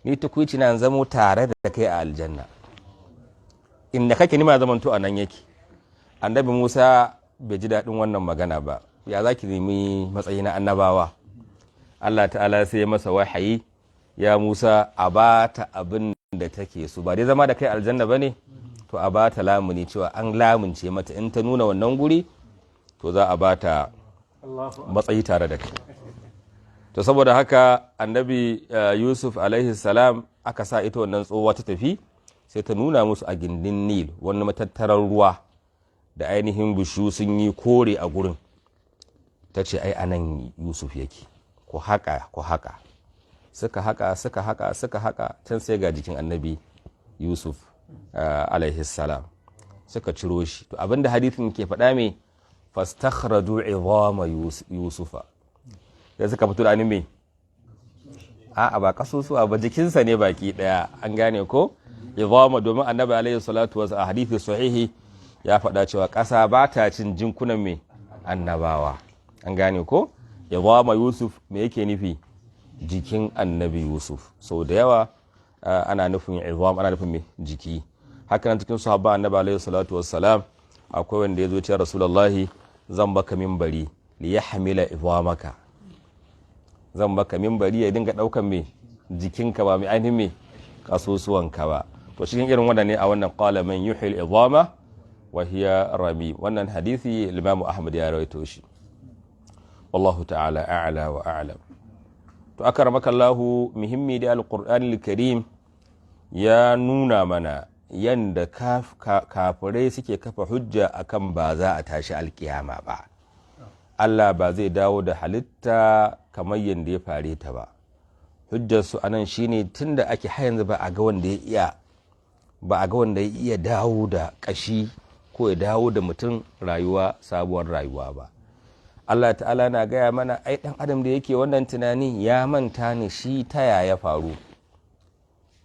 Ni tukuici na zamo tare da kai a aljanna, inda kake nima zamanto a nan yake. Annabi Musa bai ji daɗin wannan magana ba. Ya za ki nemi matsayi na annabawa? Allah ta'ala sai ya masa wahayi: ya Musa, a ba ta abin da take so. Ba dai zama da kai aljanna ba ne? To a ba ta lamuni cewa an lamunce mata, in ta nuna wannan guri, to za a ba ta matsayi tare da kai. To saboda haka Annabi Yusuf alaihi salam, aka sa ita wannan tsohuwa ta tafi, sai ta nuna musu a gindin Nil wani matattarar ruwa da ainihin bishu sun yi kore a gurin. Ta ce, ai anan Yusuf yake, ku haƙa, ku haƙa. Suka haƙa, suka haƙa, suka haƙa, can sai ga jikin Annabi Yusuf alaihi salam, suka ciro shi. To abinda hadithin ke faɗa me? Fastakhraju izama Yusufa. Sai suka fito da me? A'a, ba kasusuwa ba, jikinsa ne baki daya. An gane ko? Izama, domin Annabi alaihi salatu wasu a hadithi sahihi ya faɗa cewa ƙasa ba ta cin jinkunan me? Annabawa. An gane ko? Izama Yusuf, me yake nufi? Jikin Annabi Yusuf. Sau da yawa ana nufin izam, ana nufin me? Jiki. Haka nan cikin sahabba Annabi alaihi salatu wassalam akwai wanda ya zo ce, Rasulullahi, zan baka mimbari li yahmila izamaka, zan baka mimbari ya dinga daukan me? Jikinka, ba mai ainihin me? Kasusuwanka ba. To cikin irin wannan ne a wannan qala man yuhil izama wa hiya rami. Wannan hadisi Imam Ahmad ya rawaito shi. Wallahu ta'ala a'la wa a'lam. To akramaka Allahu, muhimmi da Alqur'ani Karim ya nuna mana yanda kafirai suke kafa hujja akan ba za a tashi alkiyama ba, Allah ba zai dawo da halitta kamar yadda ya fare ta ba. Hujjarsu anan shine tunda ake har yanzu ba a ga wanda ya iya dawo da kashi ko ya dawo da mutum rayuwa, sabuwar rayuwa ba. Allah ta'ala na gaya mana, ai dan adam da yake wannan tunani ya manta ne shi ta ya faru.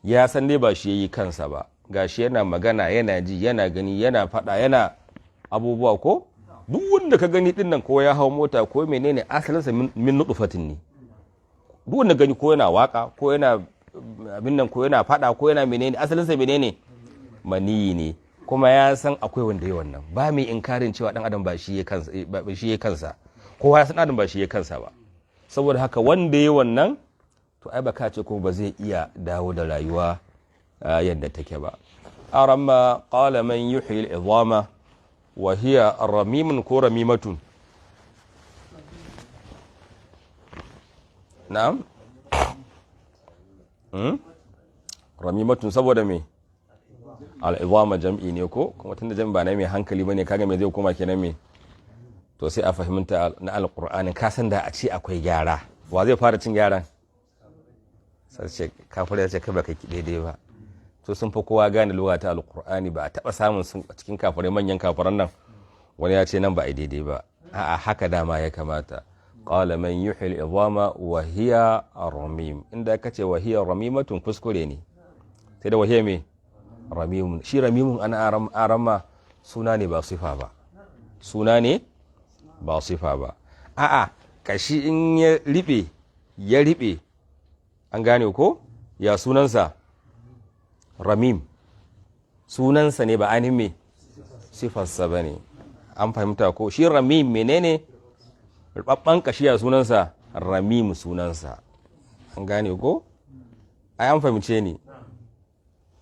Ya san dai ba shi yayi kansa ba. Gashi yana magana, yana ji, yana gani, yana faɗa, yana abubuwa ko? Duk wanda ka gani dinnan, ko ya hau mota ko menene, asalinsa min nutfatin ne. Duk wanda gani, ko yana waka, ko yana abin nan, ko yana faɗa, ko yana menene, asalinsa menene? Maniyi ne. Kuma ya san akwai wanda ya wannan. Ba mai inkarin cewa dan adam ba shi ya kansa ba. Shi ya kansa, kowa ya san adam ba shi ya kansa ba. Saboda haka wanda ya wannan, to ai baka ce kuma ba zai iya dawo da rayuwa yadda take ba. Aramma, qala man yuhyi al-idama wa hiya ramimun ko ramimatun? Na'am. Ramimatun, saboda me? Al'izama jam'i ne ko? Kuma tunda jam'i ba na mai hankali bane, kaga me zai koma kenan? Me? To sai a fahimta na Alqur'ani. Ka san da a ce akwai gyara, wa zai fara cin gyaran? Sai ce kafir ya ce kai baka ki daidai ba. To sun fi kowa gane lugha ta Alqur'ani. Ba a taba samun sun a cikin kafirai, manyan kafiran nan, wani ya ce nan ba a daidai ba. A'a, haka dama ya kamata. Qala man yuhyi al-idama wa hiya ramim. Inda ka ce wa hiya ramimatun, kuskure ne. Sai da wa hiya me? Ramimun. Shi ramimun ana arama suna ne ba sifa ba, suna ne ba sifa ba. A'a, kashi in ya riɓe, ya riɓe, an gane ko? Ya sunansa? Ramim sunansa ne, ba ainihin me? Sifarsa ba ne. An fahimta ko? Shi ramim menene? Rubabban kashi. Ya sunansa? Ramim sunansa. An gane ko? Ai an fahimce ni.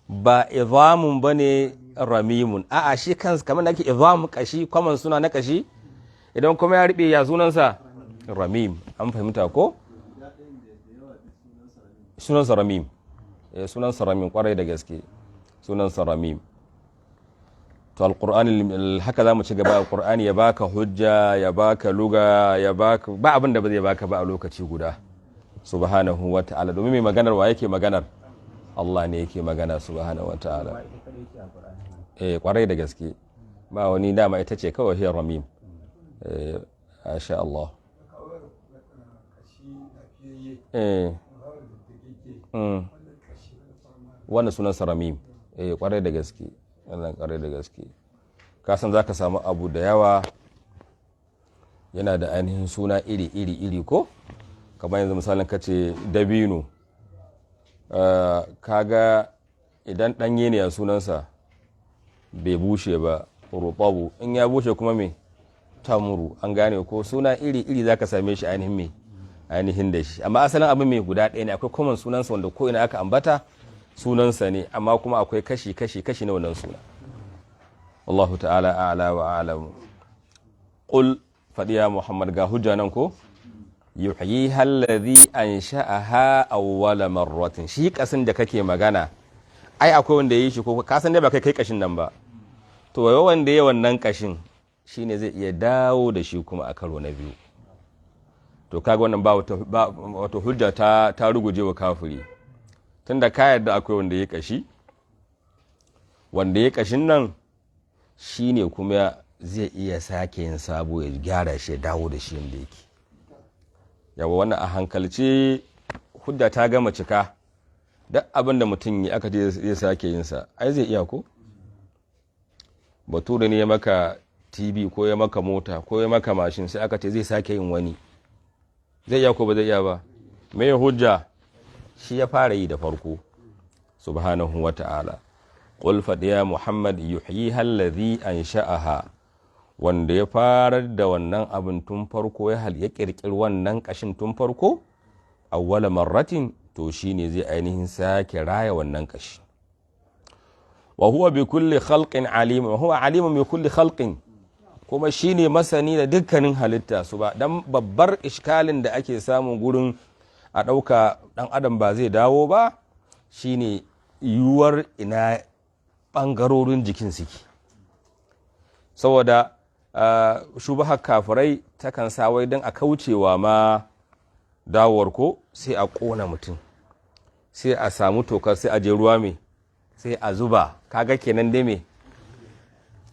Ba izamun ba ne, ramimun. A'a, shi kansa kamar da ake izam kashi, kwaman suna na kashi, idan kuma ya riɓe, ya sunansa? Ramim. An fahimta ko? Sunansa ramim. Sunansa ramim, kwarai da gaske sunansa ramim. To Alqur'ani haka za mu ci gaba. Alqur'ani ya baka hujja, ya baka luga, ya baka, ba abin da ba zai baka ba a lokaci guda, subhanahu wa ta'ala. Domin mai maganar, wa yake maganar? Allah ne yake magana, subhanahu wa ta'ala. Eh, kwarai da gaske, ba wani dama, ita ce kawai hiya ramim. Eh, masha Allah. Eh, wannan sunan ramim. Eh, kwarai da gaske, wannan kwarai da gaske. Ka san zaka samu abu da yawa yana da ainihin suna iri iri iri ko? Kamar yanzu misalin ka ce dabino. Kaga idan ɗanye ne a sunansa bai bushe ba, rutabu. In ya bushe kuma me? Tamuru. An gane ko? Suna iri-iri za ka same shi ainihin me, ainihin da shi. Amma asalin abin mai guda ɗaya ne. Akwai common sunansa wanda ko ina aka ambata sunansa ne, amma kuma akwai kashi kashi kashi na wannan suna. Allahu ta'ala a'la wa a'lamu. Qul, faɗi ya Muhammad, ga hujja nan ko? Yuhyiha alladhi ansha'aha awwala marratin. Shi kasin da kake magana, ai akwai wanda ya yi shi ko? Ka san dai ba kai kai kashin nan ba. To wai wanda ya wannan kashin shine zai iya dawo da shi kuma a karo na biyu. To kaga wannan ba wato hujja ta ruguje wa kafiri, tunda ka yarda akwai wanda ya kashi. Wanda ya kashin nan shine kuma zai iya sake yin sabo, ya gyara shi, ya dawo da shi yadda yake. Yawa, wannan a hankalce hujja ta gama cika. Duk abin da mutum yi aka ce zai sake yin sa, ai zai iya ko? Bature ne ya maka TV ko ya maka mota ko ya maka mashin, sai aka ce zai sake yin wani, zai iya ko ba zai iya ba? Me hujja? Shi ya fara yi da farko, subhanahu wa ta'ala. Qul, faɗi ya Muhammad, yuhyiha alladhi ansha'aha, wanda ya farar da wannan abin tun farko, ya hal ya kirkiri wannan kashin tun farko, awwala marratin, to shine zai ainihin sake raya wannan kashi. Wa huwa bi kulli khalqin alim, wa huwa alimun bi kulli khalqin, kuma shine masani da dukkanin halitta su ba. Dan babbar iskalin da ake samu gurin a ɗauka ɗan adam ba zai dawo ba shine yiwuwar ina ɓangarorin jikin suke, saboda shubahar kafirai takan sa wai don a kaucewa ma dawowar ko, sai a ƙona mutum, sai a samu tokar, sai a je ruwa mai, sai a zuba. Kaga kenan dai me,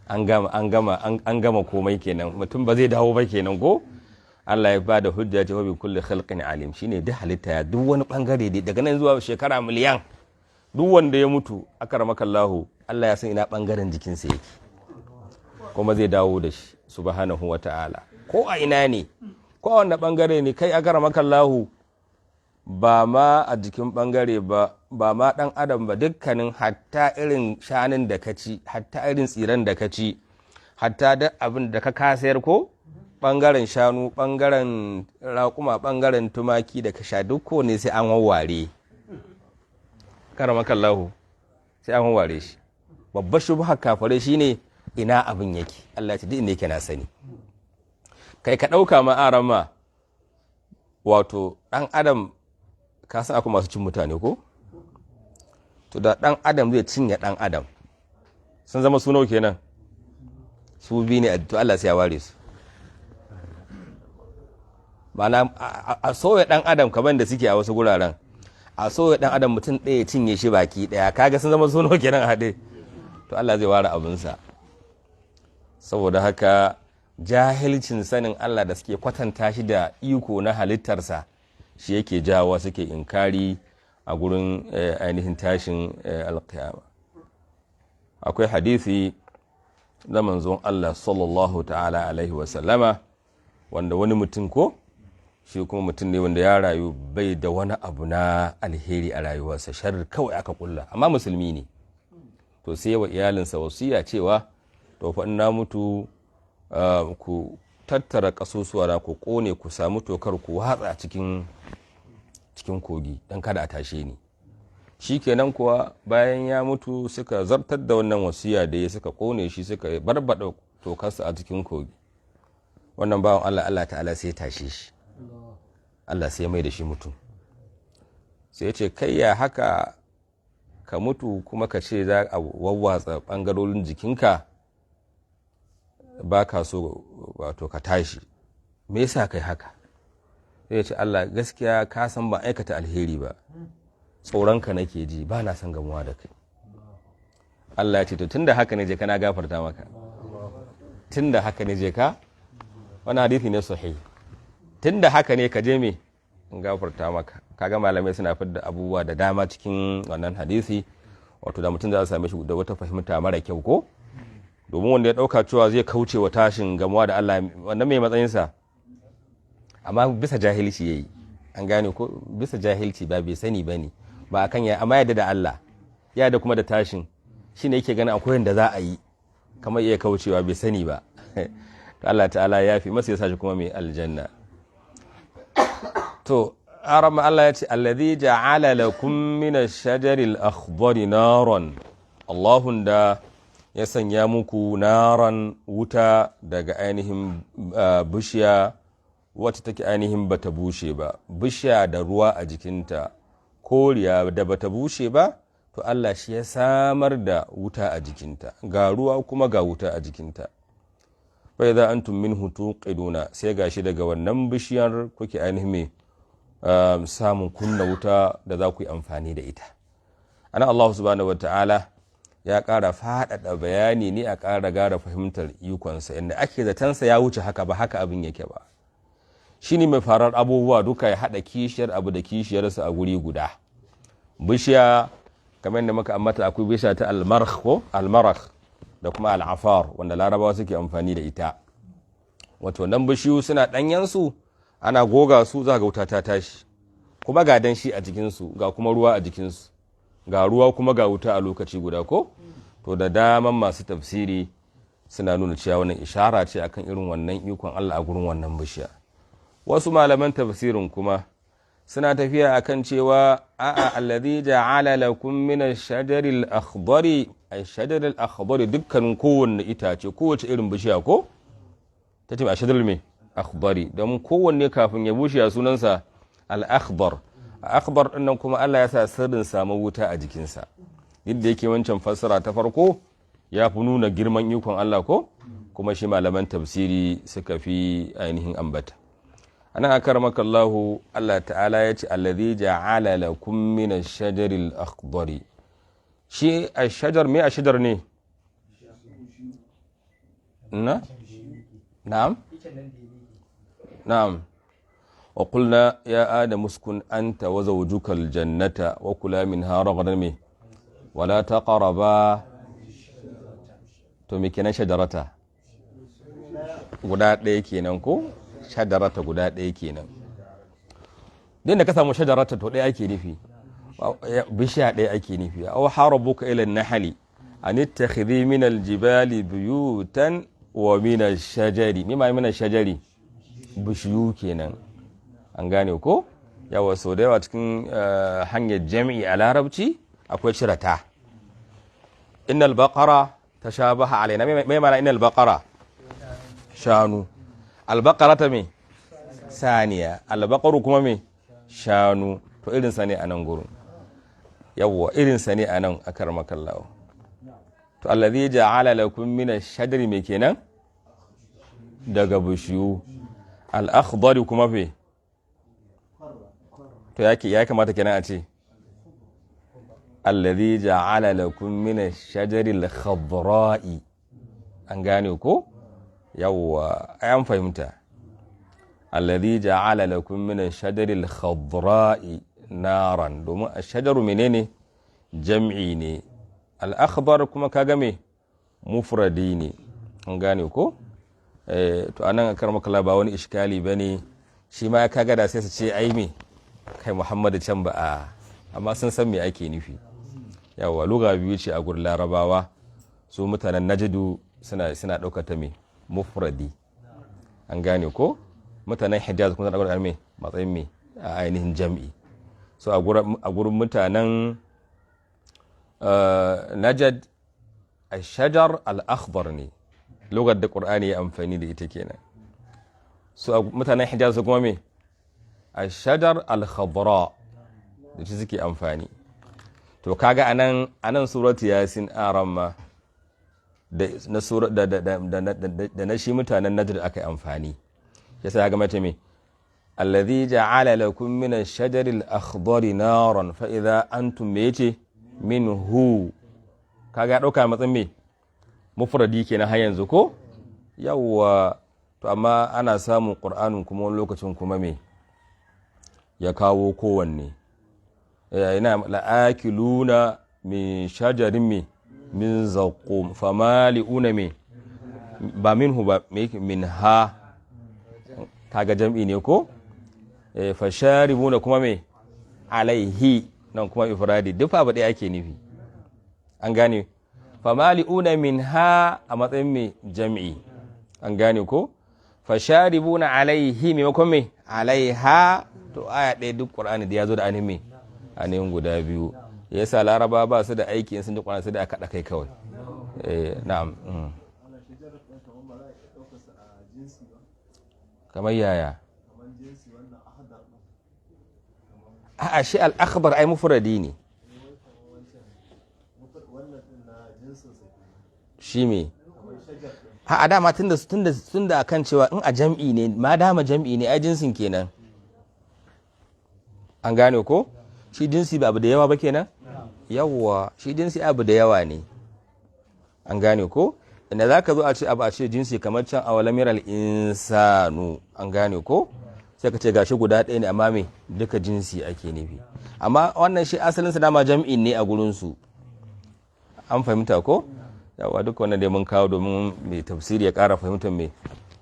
an gama, an gama, an gama komai kenan, mutum ba zai dawo ba kenan ko? Allah ya ba da hujja ce bi kulli khalqin alim, shine duk halitta ya duk wani bangare dai daga nan zuwa shekara miliyan, duk wanda ya mutu, akramaka Allah, Allah ya san ina bangaren jikinsa yake, kuma zai dawo da shi, subhanahu wa ta'ala. Ko a ina ne, ko a wanda bangare ne, kai akramaka Allah, ba ma a jikin bangare ba, ba ma dan adam ba, dukkanin hatta irin shanun da ka ci, hatta irin tsiran da ka ci, hatta duk abin da ka kasayar, ko bangaren shanu, bangaren raƙuma, bangaren tumaki da ka sha, duk ko ne sai an wawware, karamakallahu, sai an wawware shi. Babbar shubha kafare shine ina abin yake. Allah ya ce duk inda yake na sani. Kai, ka ɗauka ma arama, wato ɗan adam, ka san akwai masu cin mutane ko? To da ɗan adam zai cinye ɗan adam, sun zama su nawa kenan? Su biyu ne. To Allah sai ya ware su. Ma'ana a soya ɗan adam kamar da suke a wasu guraren, a soya ɗan adam, mutum ɗaya cinye shi baki ɗaya, kaga sun zama su nawa kenan haɗe? To Allah zai ware abinsa. Saboda haka jahilcin sanin Allah da suke kwatanta shi da iko na halittarsa shi yake jawo suke inkari a gurin ainihin tashin alkiyama. Akwai hadisi na manzon Allah sallallahu ta'ala alaihi wasallama, wanda wani mutum ko shi kuma mutum ne wanda ya rayu bai da wani abu na alheri a rayuwarsa, sharri kawai aka kulla, amma musulmi ne. To sai wa iyalinsa wasiya cewa, to fa in na mutu, ku tattara kasusuwa na, ku kone, ku samu tokar, ku watsa cikin kogi don kada a tashe ni. Shikenan kuwa, bayan ya mutu suka zartar da wannan wasiya da ya, suka kone shi, suka barbada tokarsa a cikin kogi. Wannan bawan Allah, Allah ta'ala sai ya tashe shi, Allah sai mai da shi mutum. Sai ya ce, kai, ya haka ka mutu kuma ka ce za a wawwatsa ɓangarorin jikinka, ba ka so wato ka tashi, me yasa kai haka? Sai ya ce, Allah, gaskiya ka san ban aikata alheri ba, tsoronka nake ji, ba na son gamuwa da kai. Allah ya ce, to tunda haka ne, je kana, gafarta maka. Tunda haka ne, je ka. Wani hadisi ne sahih. Tunda haka ne, ka je me, in gafarta maka. Kaga malamai suna fidda abubuwa da dama cikin wannan hadisi. Wato da mutum za a same shi da wata fahimta mara kyau ko, domin wanda ya dauka cewa zai kauce wa tashin gamuwa da Allah, wannan mai matsayinsa? Amma bisa jahilci yayi, an gane ko? Bisa jahilci, ba bai sani bane. Ba akan ya, amma yadda da Allah, ya da kuma da tashin shine yake ganin akwai yanda za a yi kamar iya kaucewa, bai sani ba. To Allah ta'ala ya fi masa, ya sa shi kuma mai aljanna. To arama Allah ya ce: "Alladhi ja'ala lakum min ash-shajari al-akhdari naran." Allahun da ya sanya muku naran, wuta, daga ainihin bishiya wacce take ainihin bata bushe ba, bishiya da ruwa a jikinta, koriya da bata bushe ba. To Allah shi ya samar da wuta a jikinta, ga ruwa kuma ga wuta a jikinta. "Fa idza antum minhu tuqiduna", sai gashi daga wannan bishiyar kuke ainihin mai samun kunna wuta da za ku yi amfani da ita. Ana Allah subhanahu wa ta'ala ya ƙara faɗaɗa bayani ne a ƙara gara fahimtar ikonsa, inda ake zatansa ya wuce haka, ba haka abin yake ba. Shi ne mai farar abubuwa duka, ya haɗa kishiyar abu da kishiyarsa a guri guda. Bishiya, kamar yadda muka ambata, akwai bishiya ta almarh ko almarakh da kuma al'afar, wanda Larabawa suke amfani da ita. Wato nan bishiyu suna ɗanyensu, ana goga su za ga wuta ta tashi, kuma ga danshi a jikinsu, ga kuma ruwa a jikinsu, ga ruwa kuma ga wuta a lokaci guda ko. To da daman masu tafsiri suna nuna cewa wannan ishara ce akan irin wannan ikon Allah a gurin wannan bishiya. Wasu malaman tafsirin kuma suna tafiya akan cewa a'a, "alladhi ja'ala lakum min ash-shajari al-akhdari", ash-shajari al-akhdari dukkanin kowanne itace, kowace irin bishiya ko ta ce ash-shajar me akhdari, don kowanne kafin ya bushe a sunansa al-akhdar. Akhdar din nan kuma Allah ya sa sirrin samu wuta a jikinsa. Yadda yake wancan fassara ta farko ya fi nuna girman ikon Allah ko kuma shi malaman tafsiri suka fi ainihin ambata. Anan, akaramaka Allahu, Allah ta'ala ya ce: "Alladhi ja'ala lakum min ash-shajari al-akhdari". Shi ash-shajar, me ash-shajar ne na? Na'am, na'am. "Wa qulna ya adamu uskun anta wa zawjuka al-jannata wa kula minha ragadan me wala taqraba". To me kenan shajarata? Guda ɗaya kenan ko? Shajarata guda ɗaya kenan. Din da ka samu shajarata, to ɗaya ake nufi, bishiya ɗaya ake nufi. "Awha rabbuka ila an-nahli an ittakhidhi min al-jibali buyutan wa min ash-shajari". Mima min ash-shajari? Bishiyu kenan, an gane ko? Yawa, sau da yawa cikin hanyar jami'i a Larabci akwai cirata. "Innal baqara tashabaha alaina". Mai mana innal baqara? Shanu. Albaqara ta me? Saniya. Albaqaru kuma me? Shanu. To irin sa ne a nan gurin. Yawwa, irin sa ne a nan, akarmakallahu. To "alladhi ja'ala lakum min ash-shajari" me kenan? Daga bishiyu. Al-akhdari kuma fe? To ya kamata kenan a ce "alladhi ja'ala lakum min ash-shajari al-khadra'i", an gane ko? Yawwa, an fahimta. "Alladhi ja'ala lakum min ash-shajari al-khadra'i naran", domin ash-shajaru menene? Jam'i ne. Al-akhdar kuma kaga me? Mufradi ne, an gane ko? To anan, akar makala, ba wani iskali bane. Shi ma kaga da sai su ce ai me kai Muhammadu can ba a, amma sun san me ake nufi. Yawa, luga biyu ce a gurin Larabawa. Su mutanen Najadu suna ɗaukar ta me? Mufradi, an gane ko? Mutanen Hijaz kuma suna ɗaukar me? Matsayin me? A ainihin jam'i. So a gurin mutanen Najad ashajar al-akhdar ne, lugar da Qur'ani ya amfani da ita kenan. So mutanen Hijaz kuma me? Ashajar al-khadra da shi suke amfani. To kaga anan suratu Yasin, aramma, da na sura da da da da na shi mutanen Najd aka yi amfani, yasa ya ga mace me? "Alladhi ja'ala lakum min ash-shajari al-akhdari naran fa idha antum", me yace? "Minhu". Kaga ya dauka matsayin me? Mufradi kenan har yanzu ko? Yawwa. To amma ana samun Qur'anin kuma wani lokacin kuma me? Ya kawo kowanne. Ina "la'akiluna min shajarin" me? "Min zaqqum". "Famali'una" me? Ba minhu ba, me? Min ha. Kaga jam'i ne ko? Fasharibuna kuma me? Alaihi. Nan kuma ifradi, duk abu ɗaya ake nufi. An gane? Famali'una minha a matsayin mai jam'i. An gane ko? Fasharibuna alaihi maimakon mai alaiha. To aya ɗaya duk Qur'ani da ya zo da ainihin mai ainihin guda biyu. Yasa Laraba ba su da aiki in sun ji Qur'ani sai da aka kaɗa kai kawai. Eh, na'am. Ana shajarar ɗin kamar ba za a iya ɗaukarsa a jinsi ba? Kamar yaya? Kamar jinsi, wannan ahadar ɗin. A'a, shi al-akhbar ai mufradi ne. Wai kamar wancan wannan ɗin na jinsinsa kenan. Shi me? Kamar shajar ɗin. A dama tunda akan cewa in a jam'i ne, ma dama jam'i ne, ai jinsin kenan. An gane ko? Shi jinsi ba abu da yawa ba kenan. Yawwa, shi jinsi abu da yawa ne. An gane ko? Inda za ka zo a ce abu a ce jinsi, kamar can أولم ير الإنسان. An gane ko? Sai ka ce gashi guda ɗaya ne, amma me, duka jinsi ake nufi. Amma wannan shi asalinsa dama jam'in ne a gurinsu. An fahimta ko? Yawa, duka wannan dai mun kawo domin mai tafsiri ya ƙara fahimtar mai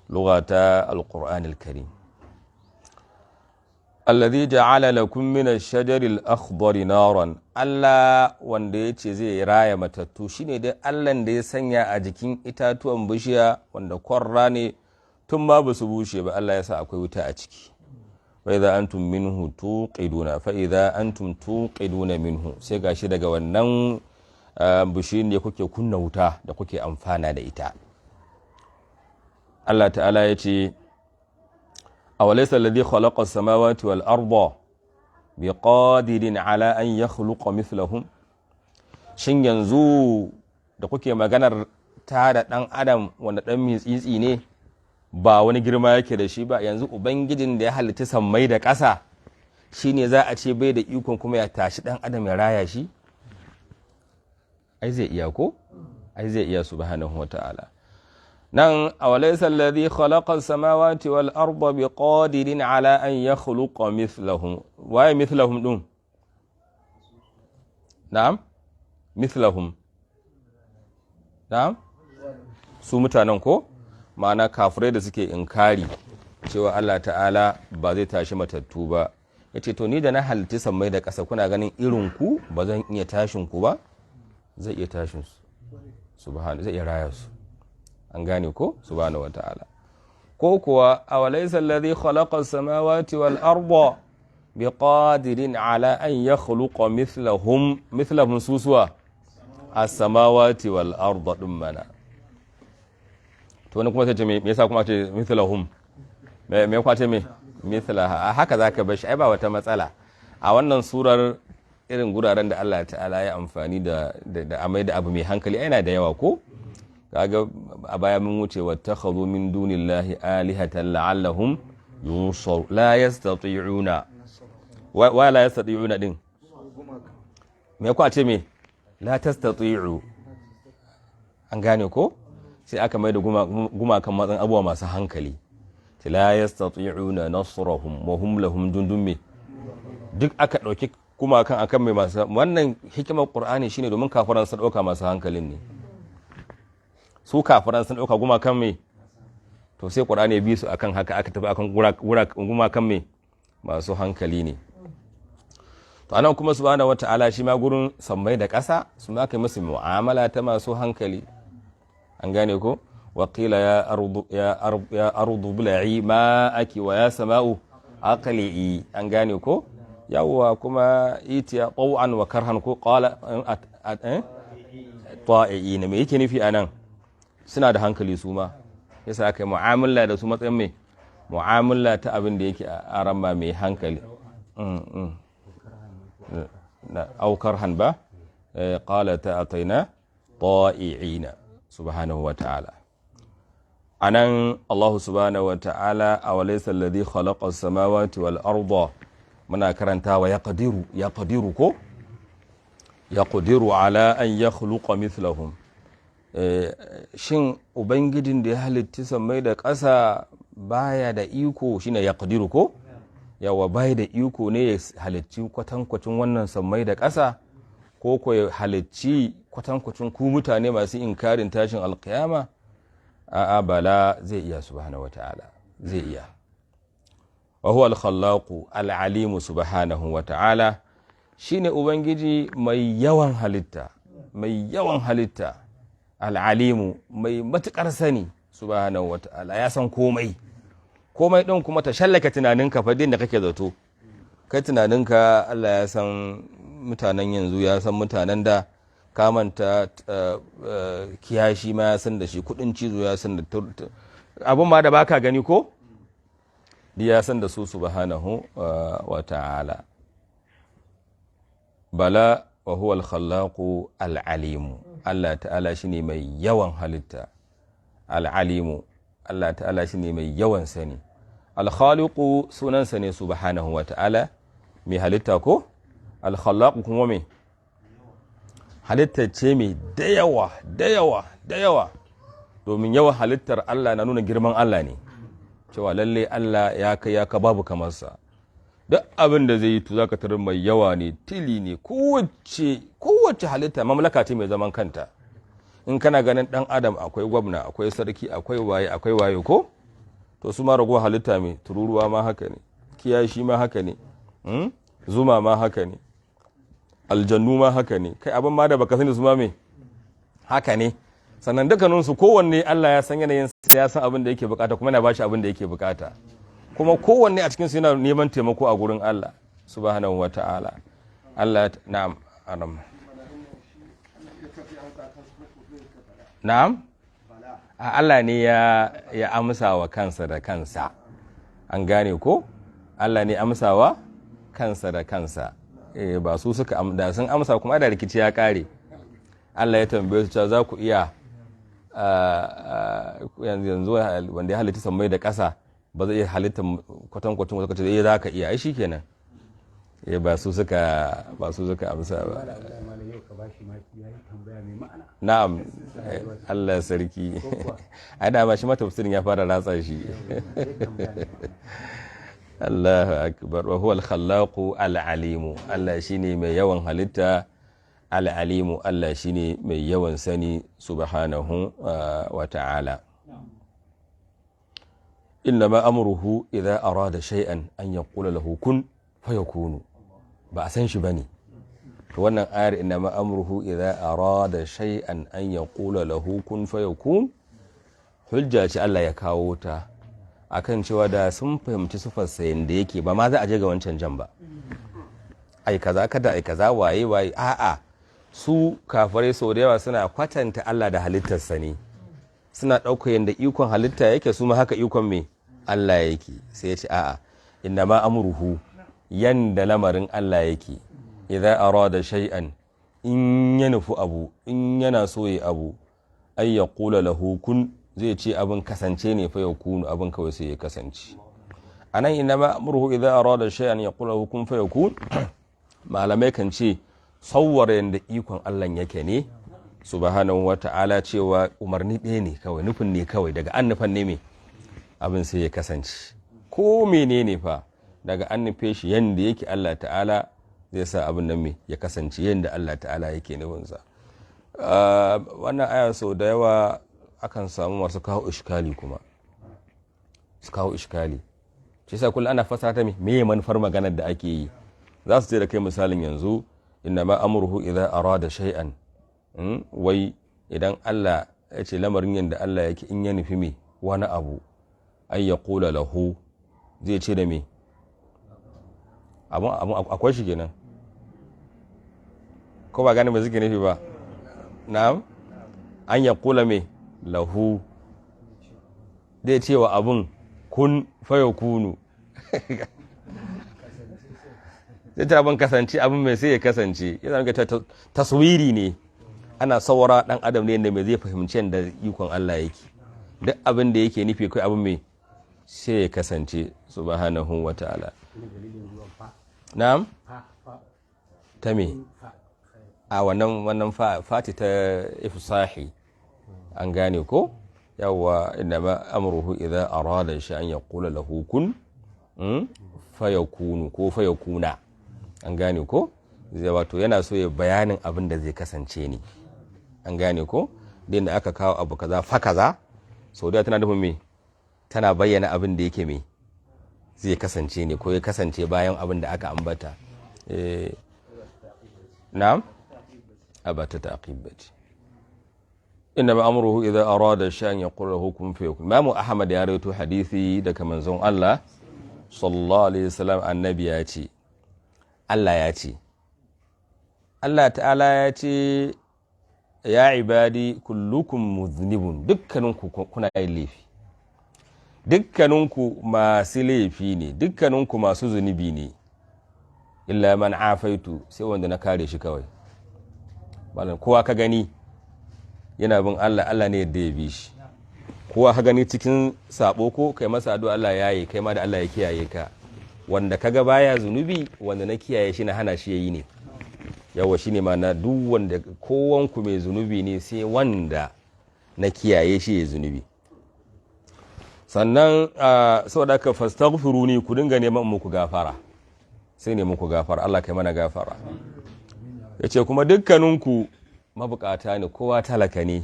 lugha ta القرآن الكريم. الذي جعل لكم من الشجر الأخضر نارا. Allah wanda ya ce zai raya matattu shine dai Allah da ya sanya a jikin itatuwan bishiya wanda kwarra ne, tun ma ba su bushe ba, Allah ya sa akwai wuta a ciki. فإذا أنتم منه توقدون، فإذا أنتم توقدون منه, sai gashi daga wannan bishiyar ne kuke kunna wuta da kuke amfana da ita. Allah ta'ala ya ce: أوليس الذي خلق السماوات والأرض بقادر على أن يخلق مثلهم. Shin yanzu da kuke maganar ta da ɗan adam wanda ɗan mitsitsi ne, ba wani girma yake da shi ba, yanzu ubangijin da ya halitta sammai da ƙasa shine za a ce bai da ikon kuma ya tashi ɗan adam ya raya shi? Ai zai iya ko? Ai zai iya سبحانه وتعالى. Nan أوليس الذي خلق السماوات والأرض بقادر على أن يخلق مثلهم. Waye مثلهم din? Na'am, مثلهم, na'am, su mutanen ko, ma'ana kafirai da suke inkari cewa Allah ta'ala ba zai tashi matattu ba. Yace to ni da na halitta sammai da ƙasa, kuna ganin irin ku ba zan iya tashin ku ba? Zai iya tashin su, subhanahu, zai iya raya su. An gane ko? سبحانه وتعالى. Ko kuwa أوليس الذي خلق السماوات والأرض بقادر على أن يخلق مثلهم. مثلهم susuwa السماوات والأرض din mana. To wani kuma sai ce me yasa kuma ce مثلهم? Me kuma ce me مثلها? A haka zaka bar shi, ai ba wata matsala. A wannan surar irin guraren da Allah ta'ala ya amfani da amai da abu mai hankali yana da yawa ko? Kaga a baya mun wuce واتخذوا من دون الله آلهة لعلهم ينصرون. لا يستطيعون wa لا يستطيعون din, me ko a ce me لا تستطيع. An gane ko? Sai aka mai da gumakan matsan abubuwa masu hankali. لا يستطيعون نصرهم وهم لهم جند. Me duk aka ɗauki gumakan akan mai masu wannan hikimar Qur'ani shine domin kafiran sun ɗauka masu hankalin ne. Su kafiran sun ɗauka gumakan mai, to sai Qur'ani ya bi su akan haka, aka tafi akan gumakan mai masu hankali ne. To anan kuma سبحانه وتعالى shi ma gurin sammai da ƙasa su ma kai musu mu'amala ta masu hankali. An gane ko? وقيل يا أرض يا أرض يا أرض ابلعي ماءك ويا سماء أقلعي. An gane ko? Yawwa, kuma ائتيا طوعا وكرها ko قال طائعين. Me yake nufi anan? Suna da hankali su ma, yasa aka yi mu'amala da su matsayin mai mu'amala ta abin da yake a ramma mai hankali. أو كرها ba قالتا أتينا طائعين. سبحانه وتعالى anan Allah سبحانه وتعالى أوليس الذي خلق السماوات والأرض muna karantawa يقدر يقدر ko يقدر على أن يخلق مثلهم. Shin ubangijin da ya halitta sammai da ƙasa baya da iko, shine يقدر ko? Yawa, baya da iko ne ya halicci kwatankwacin wannan sammai da ƙasa, ko ya halicci kwatankwacin ku mutane masu inkarin tashin alkiyama? A'a, بلى, zai iya سبحانه وتعالى, zai iya. وهو الخلاق العليم سبحانه وتعالى. Shine Ubangiji mai yawan halitta, mai yawan halitta, al'alimu, mai matukar sani, subhanahu wata'ala. Ya san komai, komai din kuma ta shallaka tunaninka fa da kake zato. Kai tunaninka Allah ya san mutanen yanzu, ya san mutanen da kamanta, kiyashi ma ya san da shi, kudin cizo ya san da abun ma da baka gani ko ya san da su, subhanahu wa ta'ala. Bala wa huwa al-khallaqu al-alimu. Allah ta'ala shine mai yawan halitta, al-alimu, Allah ta'ala shine mai yawan sani. Al-khaliqu sunansa ne, subhanahu wa ta'ala, mai halitta ko. Al-khallaqu kuma mai halitta ce mai da yawa, da yawa, da yawa, domin yawan halittar Allah na nuna girman Allah ne, cewa lalle Allah ya kai ya ka babu kamarsa. Duk abin da zai yi to zaka tarar mai yawa ne, tili ne. Kowace halitta mamlaka ce mai zaman kanta. In kana ganin dan adam, akwai gwamna, akwai sarki, akwai waye, akwai waye ko, to su ma ragowar halitta mai tururuwa ma haka ne, kiyashi ma haka ne, zuma ma haka ne, aljannu ma haka ne, kai abin ma da baka sani su ma me haka ne. Sannan dukkaninsu kowanne Allah ya san yanayin, ya san abin da yake bukata, kuma yana bashi abin da yake bukata, kuma kowanne a cikinsu yana neman taimako a gurin Allah subhanahu wa ta'ala. Allah, na'am, aram, na'am. Allah ne ya amsa wa kansa da kansa, an gane ko? Allah ne amsawa kansa da kansa. Eh, ba su suka da sun amsa kuma da rikici ya kare. Allah ya tambaye su cewa za ku iya yanzu wanda ya halitta sammai da ƙasa ba zai iya halitta kwatankwacin wata kace eh za ka iya, ai shikenan. Eh, ba su suka amsa ba. Na'am, Allah sarki, ai da ba shi ma tafsirin ya fara ratsa shi. Allahu akbar. Wa huwa al-khallaqu al-alimu. Allah shine mai yawan halitta, al-alimu, Allah shine mai yawan sani, subhanahu wa ta'ala. Innama amruhu idza arada shay'an an yaqula lahu kun fayakunu. Ba a san shi bane. To wannan ayar, innama amruhu idza arada shay'an an yaqula lahu kun fayakun, hujja ce Allah ya kawo ta akan cewa da sun fahimci sifarsa yadda yake, ba ma za a je ga wancan jan ba, ai kaza, kada ai kaza, waye waye. A'a, su kafirai sau da yawa suna kwatanta Allah da halittarsa ne, suna ɗauka yadda ikon halitta yake, su ma haka ikon me Allah yake. Sai ya ce a'a, inna ma amruhu, yanda lamarin Allah yake, idan arada shay'an, in ya nufi abu, in yana so ya abu, ay yaqula lahu kun, zai ce abin kasance ne, fa yakunu, abin kawai sai ya kasance. Anan inna ma amruhu idza arada shay'an yaqulu lahu kun fayakun, malamai kan ce sawwara yanda ikon Allah yake ne subhanahu wa ta'ala, cewa umarni ɗaya ne kawai, nufin ne kawai, daga an nufan ne me abin sai ya kasance. Ko menene fa, daga an nufe shi yanda yake, Allah ta'ala zai sa abin nan me ya kasance yanda Allah ta'ala yake nufinsa. Wannan aya sau da yawa akan samu masu kawo ishkali, kuma su kawo ishkali shi sa kullum ana fasara ta me manufar maganar da ake yi. Za su ce da kai misalin yanzu, inna ma amruhu idza arada shay'an, wai idan Allah ya ce lamarin yanda Allah yake, in ya nufi me wani abu, ay yaqula lahu, zai ce da me abun akwai shi kenan, ko ba gane ba suke nufi ba? Na'am, an yaqula me lahu, zai ce wa abun kun fayakunu, zai ta abin kasance, abin mai sai ya kasance. Ya zama taswiri ne, ana saura dan adam ne yadda mai zai fahimci yadda ikon Allah yake. Duk abin da yake nufi kai, abin mai sai ya kasance, subhanahu wa ta'ala. Na'am, ta me a wannan fati ta ifsahi, an gane ko? Yawwa, innama amruhu idza arada shay'an yaqula lahu kun fayakunu ko fayakuna, an gane ko? Zai wato yana so ya bayanin abin da zai kasance ne, an gane ko? Din da aka kawo abu kaza fa kaza, sau da tana nufin me? Tana bayyana abin da yake me zai kasance ne, ko ya kasance bayan abin da aka ambata. Na'am, a ba ta ta'aqib bace. Inna ma amruhu idza arada shay'an yaqulu lahu kun fayakun. Imam Ahmad ya rawaito hadisi daga manzon Allah sallallahu alaihi wasallam, annabi ya ce, Allah ya ce, Allah ta'ala ya ce, ya ibadi kullukum muznibun, dukkaninku kuna yin laifi, dukkaninku masu laifi ne, dukkaninku masu zunubi ne, illa man afaitu, sai wanda na kare shi kawai. Malam, kowa ka gani yana bin Allah, Allah ne yadda ya bi shi. Kowa ka gani cikin sabo ko kai masa addu'a Allah ya yi, kai ma da Allah ya kiyaye ka. Wanda kaga baya zunubi, wanda na kiyaye shi na hana shi yayi ne. Yawa, shine ma na duk wanda, kowanku mai zunubi ne sai wanda na kiyaye shi ya zunubi. Sannan saboda haka fastaghfiruni, ku dinga neman muku gafara, sai ne muku gafara. Allah kai mana gafara. Yace kuma dukkaninku mabukata ne, kowa talaka ne,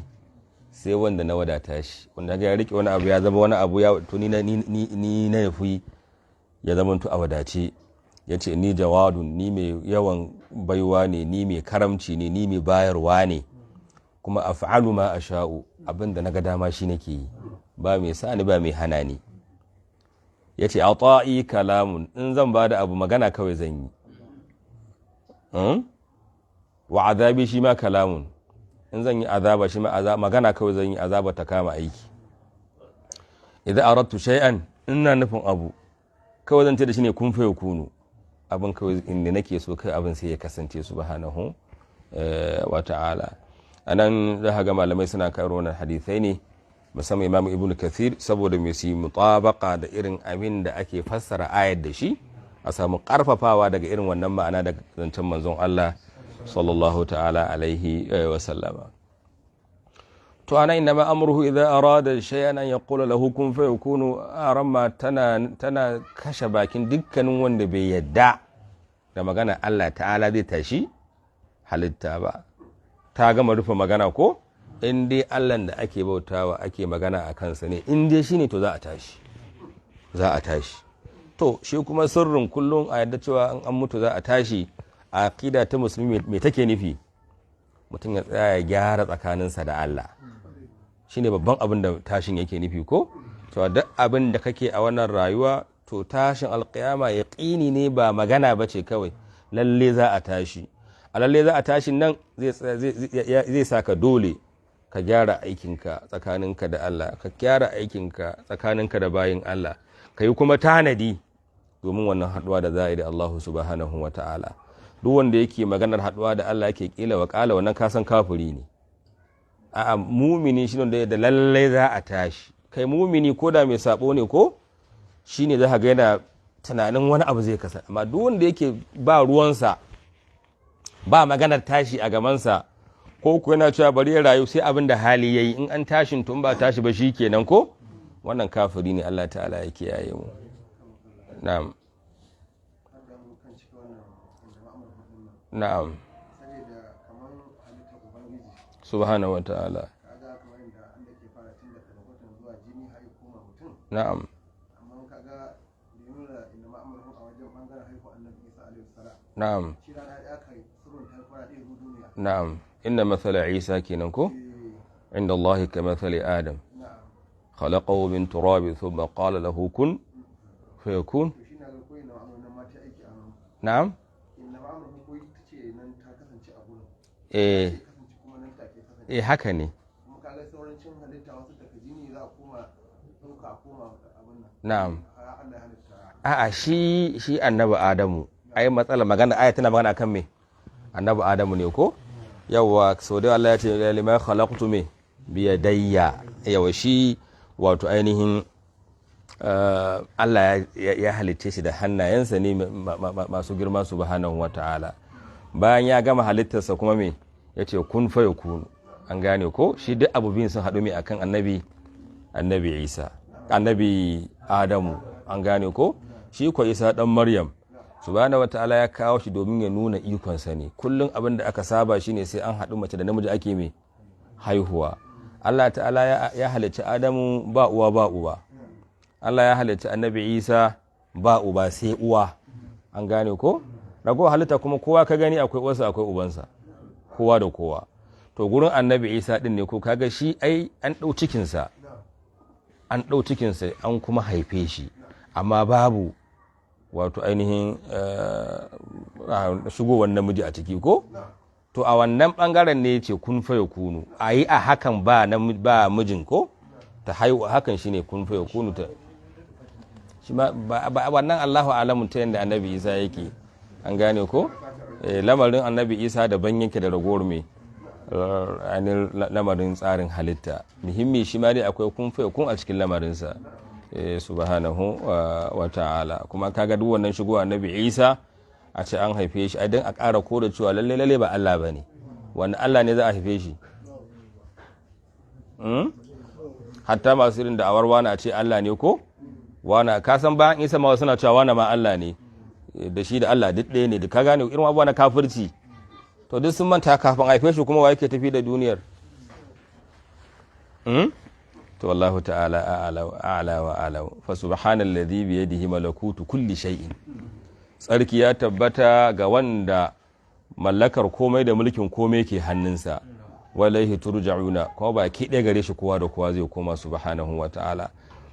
sai wanda na wadata shi. Wanda ga ya rike wani abu ya zama wani abu, ya to ni ni na yafi ya zama to a wadace. Yace ni jawadun, ni mai yawan baiwa ne, ni mai karamci ne, ni mai bayarwa ne, kuma af'alu ma asha'u, abinda na ga dama shi nake yi, ba mai sa ni, ba mai hana ni. Yace ata'i kalamun, in zan ba da abu magana kawai zan yi. Wa azabi shi ma kalamun, in zan yi azaba shi ma magana kawai zan yi, azaba ta kama aiki. Idan aradtu shay'an, ina nufin abu kawai zan ce da shi ne kun fa yakunu, abin kawai inda nake so kai abin sai ya kasance, subhanahu wa ta'ala. Anan za ga malamai suna karo wannan hadisai ne, musamman Imam Ibn Kathir, saboda mai su mutabaka da irin abin da ake fassara ayar da shi, a samu karfafawa daga irin wannan ma'ana daga zancen manzon Allah sallallahu ta'ala alaihi wa sallama. To ana inna amruhu idza arada shay'an an yaqula lahu kun fayakunu, aramma tana kashe bakin dukkanin wanda bai yadda da magana Allah ta'ala zai tashi halitta ba. Ta gama rufe magana ko in dai Allah da ake bautawa ake magana a kansa ne, in dai shine, to za a tashi, za a tashi. To shi kuma sirrin kullum a yadda cewa in an mutu za a tashi, a aqida ta musulmi me take nufi? Mutum ya tsaya ya gyara tsakaninsa da Allah, shine babban abin da tashin yake nufi ko. To duk abin da kake a wannan rayuwa, to tashin alƙiyama yaqini ne, ba magana ba ce kawai, lalle za a tashi. A lalle za a tashi nan zai saka dole ka gyara aikinka tsakaninka da Allah, ka gyara aikinka tsakaninka da bayin Allah, ka yi kuma tanadi domin wannan haɗuwa da za a yi da Allah subhanahu wa ta'ala. Duk wanda yake maganar haɗuwa da Allah yake kila wa kala, wannan kasan kafiri ne. A'a, mumini shi ne da lallai za a tashi. Kai mumini ko da mai sabo ne ko shine za ka ga yana tunanin wani abu zai kasa, amma duk wanda yake ba ruwansa, ba maganar tashi a gabansa, ko ku yana cewa bari ya rayu sai abin da hali yayi, in an tashin tun ba tashi ba shi kenan ko, wannan kafiri ne. Allah ta'ala ya kiyaye mu. Na'am. Na'am. Subhanahu wa ta'ala. Na'am. Na'am. Na'am, inna mathala Isa kenan ko inda Allah ka mathali Adam, khalaqahu min turabi thumma qala lahu kun fayakun. Na'am. Eh eh, haka ne. Na'am. A'a, shi annabi Adamu ai matsala magana aya tana magana akan me? Annabi Adamu ne ko. Yawa, so dai Allah ya ce lima khalaqtu me biyadayya. Yawa, shi wato ainihin Allah ya halicce shi da hannayensa ne masu girma, subhanahu wata'ala. Bayan ya gama halittarsa kuma me yace? Kun fa yakunu. An gane ko? Shi duk abu biyun sun haɗu me akan annabi Isa, annabi Adamu. An gane ko? Shi ko Isa dan Maryam, subhanahu wata'ala ya kawo shi domin ya nuna ikonsa ne. Kullum abin da aka saba shine sai an haɗu mace da namiji ake mai haihuwa. Allah ta'ala ya halicci Adamu ba uwa ba uba. Allah ya halicci annabi Isa ba uba sai uwa. An gane ko? Ragowar halitta kuma kowa ka gani akwai uwarsa akwai ubansa, kowa da kowa. To gurin Annabi Isa din ne ko kaga shi ai an ɗau cikinsa, an ɗau cikinsa an kuma haife shi, amma babu wato ainihin shigowar namiji a ciki ko. To a wannan bangaren ne ce kun fa kunu, a yi a hakan ba ba mijin ko ta haihu, hakan shine kun fa kunu ta shi ma ba wannan. Allahu alamu ta yanda Annabi Isa yake, an gane ko. Lamarin Annabi Isa daban yake da ragowar mai ainihin lamarin tsarin halitta. Muhimmi shi ma dai akwai kun fa kun a cikin lamarinsa, subhanahu wa ta'ala. Kuma kaga duk wannan shigowa Annabi Isa a ce an haife shi, ai dan a ƙara koda cewa lalle lalle ba Allah bane. Wani Allah ne za a haife shi? Hatta masu irin da'awar wani a ce Allah ne ko wani, ka san bayan Isa ma suna cewa wani ma Allah ne, da shi da Allah duk ɗaya ne, da ka gane irin abubuwa na kafirci. To duk sun manta kafin haife shi kuma wa yake tafi da duniyar? To wallahu ta'ala a'la wa a'la. Fa subhanalladhi bi yadihi malakutu kulli shay'in. Tsarki ya tabbata ga wanda mallakar komai da mulkin komai ke hannunsa. Wa ilaihi turja'una, kuma baki ɗaya gare shi kowa da kowa zai koma, subhanahu wa ta'ala.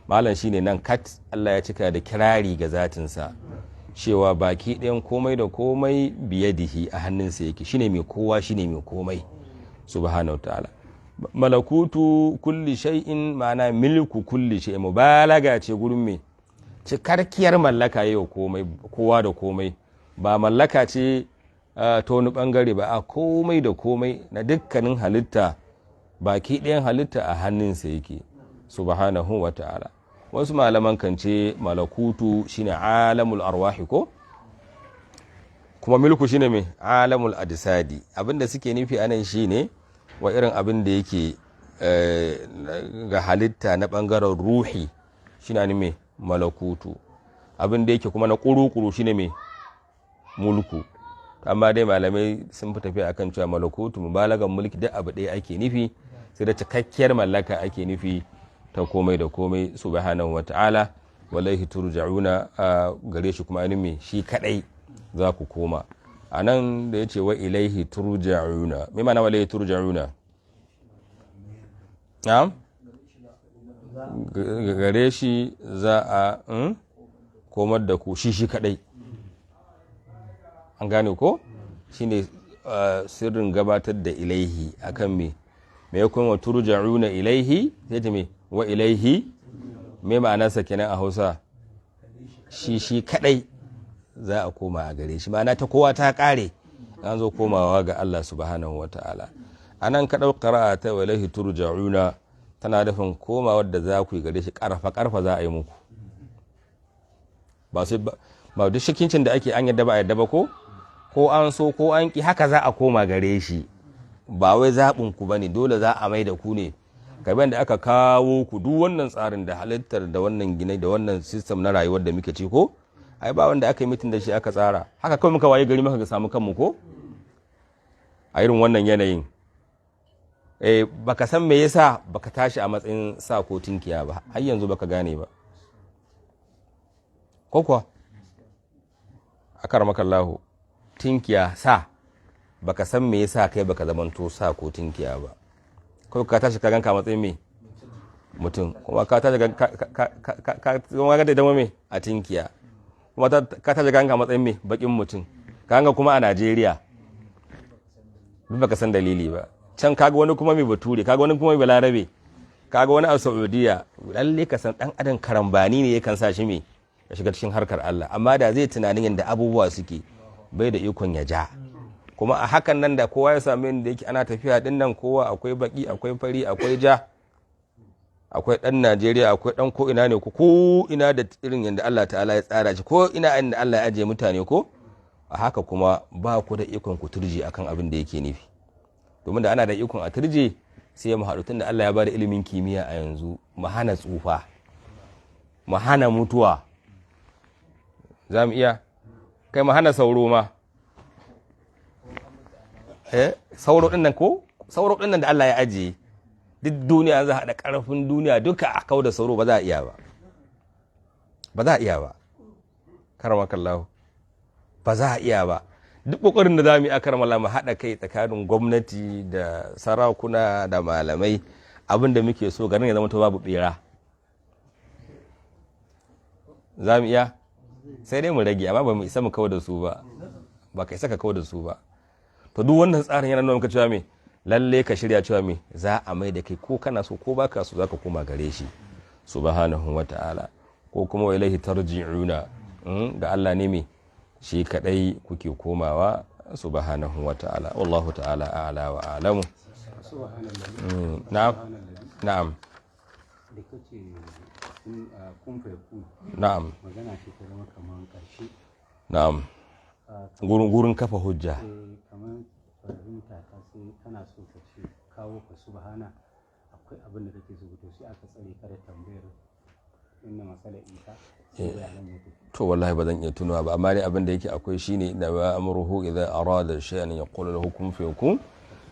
Malam shine nan kat Allah ya cika da kirari ga zatinsa cewa baki ɗayan komai da komai biyadihi, a hannunsa yake, shine mai kowa, shine mai komai, subhanahu wa ta'ala. Malakutu kulli shay'in, ma'ana milku kulli shay'in, mubalaga ce gurin me cikakkiyar mallaka yau komai, kowa da komai. Ba mallaka ce ta wani bangare ba, a komai da komai na dukkanin halitta, baki ɗayan halitta a hannunsa yake, subhanahu wa ta'ala. Wasu malaman kan ce malakutu shine alamul arwahi ko kuma milku shine mai alamul ajsadi. Abinda suke nufi anan shine wa irin abin da yake ga halitta na bangaren ruhi shine ne mai malakutu, abin da yake kuma na kuru-kuru shine mai mulku. Amma dai malamai sun fi tafiya akan cewa malakutu mubalagan mulki, duk abu ɗaya ake nufi, sai da cikakkiyar mallaka ake nufi ta komai da komai, subhanahu wata'ala. Wa ilaihi turja'una, a gare shi kuma ainihin shi kadai za ku koma. A nan da ya ce wa ilaihi turja'una, me ma'ana wa ilaihi turja'una? Na'am, gare shi za a komar da ku, shi shi kadai, an gane ko. Shine sirrin gabatar da ilaihi akan me me kuma wa turja'una ilaihi, sai ta me wa ilaihi. Me ma'anarsa kenan a Hausa? Shi shi kadai za a koma a gare shi, ma'ana ta kowa ta kare, an zo komawa ga Allah subhanahu wa ta'ala. A nan ka ɗau ƙara'a ta wa ilaihi turja'una, tana nufin komawar da za ku yi gare shi ƙarfa ƙarfa za a yi muku, ba sai ba duk shakincin da ake an yadda ba a yadda ba, ko an so ko an ki, haka za a koma gare shi. Ba wai zaɓin ku bane, dole za a mai da ku ne kamar da aka kawo ku. Duk wannan tsarin da halittar da wannan gine da wannan system na rayuwar da muke ci ko, ai ba wanda aka yi meeting da shi aka tsara haka. Kawai muka waye gari muka samu kanmu ko a irin wannan yanayin. Baka san me yasa baka tashi a matsayin sa ko tinkiya ba, har yanzu baka gane ba ko kuwa? Akaramakallahu, tinkiya, sa, baka san me yasa kai baka zamanto sa ko tinkiya ba. Kawai ka tashi ka ganka a matsayin me mutum, kuma ka tashi ka ka da dama me a tinkiya, kuma ka tashi ganka a matsayin me bakin mutum, ka ganga kuma a Najeriya, duk baka san dalili ba. Can kaga wani kuma mai bature, kaga wani kuma mai balarabe, kaga wani a Saudiya. Lalle ka san dan adam karambani ne yakan sa shi me ya shiga cikin harkar Allah, amma da zai tunanin yadda abubuwa suke, bai da ikon ya ja. Kuma a hakan nan da kowa ya sami inda yake ana tafiya din nan, kowa akwai baki, akwai fari, akwai ja, akwai dan Najeriya, akwai dan ko ina ne, ko ina da irin yadda Allah ta'ala ya tsara shi, ko ina inda Allah ya ajiye mutane ko a haka, kuma ba ku da ikon ku turje akan abin da yake nufi. Domin da ana da ikon a turje, sai mu haɗu, tunda Allah ya bada ilimin kimiyya a yanzu, mu hana tsufa, mu hana mutuwa, za mu iya kai mu hana sauro ma. Sauro din nan ko sauro din nan da Allah ya ajiye, duk duniya za a haɗa ƙarfin duniya duka a kau da sauro, ba za a iya ba, ba za a iya ba. Karamakallahu. Ba za a iya ba. Duk kokarin da za mu yi, akarmala, mu haɗa kai tsakanin gwamnati da sarakuna da malamai, abin da muke so garin ya zama to babu bera. Za mu iya, sai dai mu rage, amma ba mu isa mu kawo da su ba. Ba ka isa ka kawo da su ba. To, duk wannan tsarin yana nuna maka cewa me? Lalle ka shirya cewa me? Za a mai da kai, ko kana so ko baka so, zaka koma gare shi subhanahu wa ta'ala. Ko kuma wa ilaihi tarji'una, ga Allah ne me? Shi kadai kuke komawa subhanahu wa ta'ala. Wallahu ta'ala a'la wa a'lamu. Na'am, na'am. Da kace in kun fa kun. Na'am. Magana ce ta zama kamar karshe. Na'am, gurin kafa hujja. Kamar fahimta ta, sai kana so ka ce kawo ka subhana, akwai abin da kake so, to sai aka tsare ka da tambayar inna masala Isa, sai bayanan ya tafi. To, wallahi ba zan iya tunawa ba, amma dai abin da yake akwai shine da ba amruhu idza arada shay'an yaqulu lahu kun fayakun.